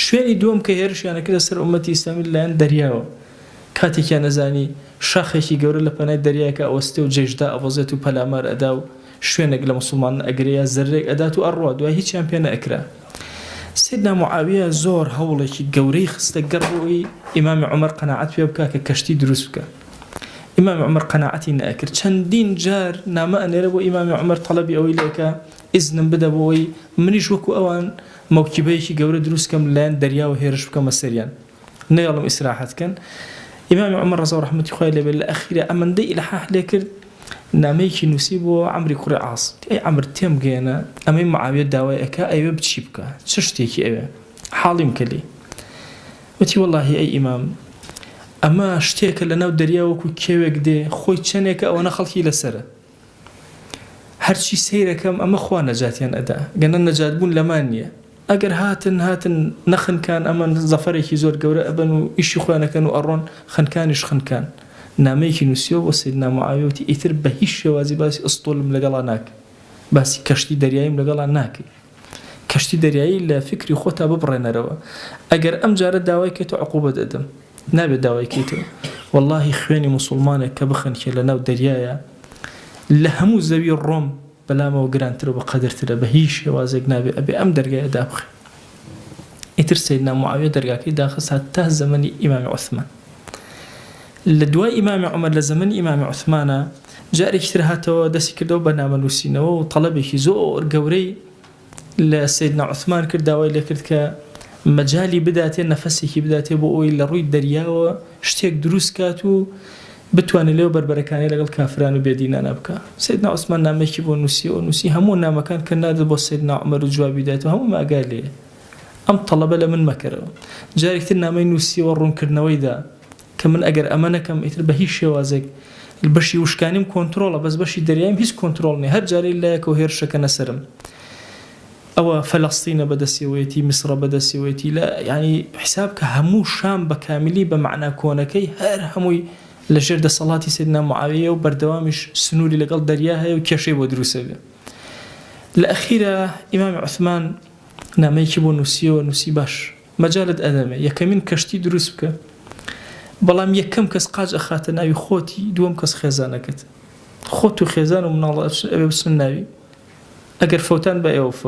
شوێنی دووەم کە هێرشیان ئەکردە سەر ئوممەتی ئیسلامی لەلایەن دەریاوە کاتێکیان ئەزانی شاخێکی گەورە لە پەنای دەریایەکا ئەوەستێ و جەیش دائەبەزێت و پەلامار ئەدا و شوێنێک لە موسڵمانان ئەگرێ یا زەررێک ئەدات و ئەڕوا دوای هیچیان پێ نەئەکرا. سەیدنا معاویە زۆر هەوڵێکی گەورەی خستە گەڕ بۆ ئەوەی ئیمامی عومەر قەناعەت پێ بکا کە کەشتی دروست بکا. ئیمامی عومەر قەناعەتی نەئەکرد. چەندین جار نامە ئەنێرێ بۆ ئیمامی عومەر تەڵەبی ئەوەی لێ ئەکا ئیزنم بدە بۆ ئەوەی منیش وەکو ئەوان مەوکیبەیەکی گەورە دروست کەم لەلایەن دەریاوە هێرش بکەمە سەریان. نەیەڵم ئیسراحەت کەن. ئیمامی عومەر ڕەزا و ڕەحمەتی خوای لێ بێت لە ئەخیرا ئەمەندەی ئیلحاح لێ کرد نامەیەکی نووسی بۆ عەمری کوڕی عاص وتی ئەی عەمر تێم گەیەنە ئەمەی معاویە داوای ئەکا ئەیەوێ چی بکا چ شتێکی ئەوێ حاڵیم کە لێی وتی وەڵاهی ئەی ئیمام ئەمە شتێکە لەناو دەریا وەکو کێوێک دێ خۆی چەنێکە ئەوەنە خەڵکی لەسەرە هەرچی سەیرەکەم ئەمە خوا نەجاتیان ئەدا گەنە نەجات بوون لەمان نیە ئەگەر هاتن هاتن نەخنکان ئەمەن زەفەرێکی زۆر گەورە ئەبەن و ئیشی خۆیان ئەکەن و ئەڕۆن خنکانیش خنکان نامەیەکی نوسیەوە بۆ سەیدنا معاویە وتی ئیتر بە هیچ شێوازی باسی ئسطولم لەگەڵا ناکەی باسی کەشتی دەریاییم لەگەڵا ناکەی کەشتی دەریایی لە فیکری خۆتا ببڕێنەرەوە ئەگەر ئەم جارە داوای کەیتەوە عقوبەت ئەدەم نابێت داوای کەیتەوە وەڵاهی خوێنی موسوڵمانێک کە بخنکێ لە ناو دەریایە لە هەموو زەوی ڕۆم بەلامەوە گرانترە و بە قەدرترە بە هیچ شێوازێک نابێ ئەبێ ئەم دەرگایە دابخەی ئیتر سەیدنا معاویە دەرگاکەی داخست هەتا زەمەنی ئیمامی عوسمان لە دوای ئیمامی عومەر لە زەمەنی ئیمامی عوسمانە جارێکی تر هاتەوە دەستی کردەوە بە نامە نووسینەوە و تەڵەبێکی زۆر گەورەی لە سەیدنا عوسمان کرد داوای لێکرد کە مەجالی بداتێ نەفەسێکی بداتێ بۆ ئەوەی لە ڕووی دەریاوە شتێک دروست کات و بتوانێت لێو بەربەرەکانی لەگەڵ کافران و بێدینانا بکا. سەیدنا عوسمان نامەیەکی بۆ نووسیەوە نووسی هەموو نامەکان کە ناردت بۆ سەیدنا عومەر و جوابی دایتەوە هەمووم ئاگای لێیە. ئەم تەڵەبە لە من مەکەرەوە. جارێکی تر نامەی نووسیەوە ڕوونکردنەوەی دا کە من ئەگەر ئەمە نەکەم ئیتر بە هیچ شێوازێک بەشی وشکانیم کۆنترۆڵە بەس بەشی دەریاییم هیچ کۆنترۆڵ نیە هەر جارەی لایەکەوە هێرشەکەنە سەرم ئەوە فەلەستینە بەدەستیەوەیەتی میسڕە بەدەستیەوەیەتی لە یانی حیساب کە هەموو شام بە کامیلی بە مەعنا کۆنەکەی هەر هەمووی لە ژێر دەسەڵاتی سەیدنا معاویەیە و بەردەوامیش سنووری لەگەڵ دەریا هەیە و کێشەی بۆ دروستەبێ لە ئەخیرا ئیمامی عوسمان نامەیەکی بۆ نووسیەوە نووسی باش مەجالت ئەدەمێ یەکەمین کەشتی دروست بکە بەڵام یەکەم کەس قاچ ئەخاتە ناوی خۆتی دووەم کەس خێزانەکەت خۆت و خێزان و مناڵ ئەبێ بچنە ناوی ئەگەر فەوتان بە ئێوە فەوت.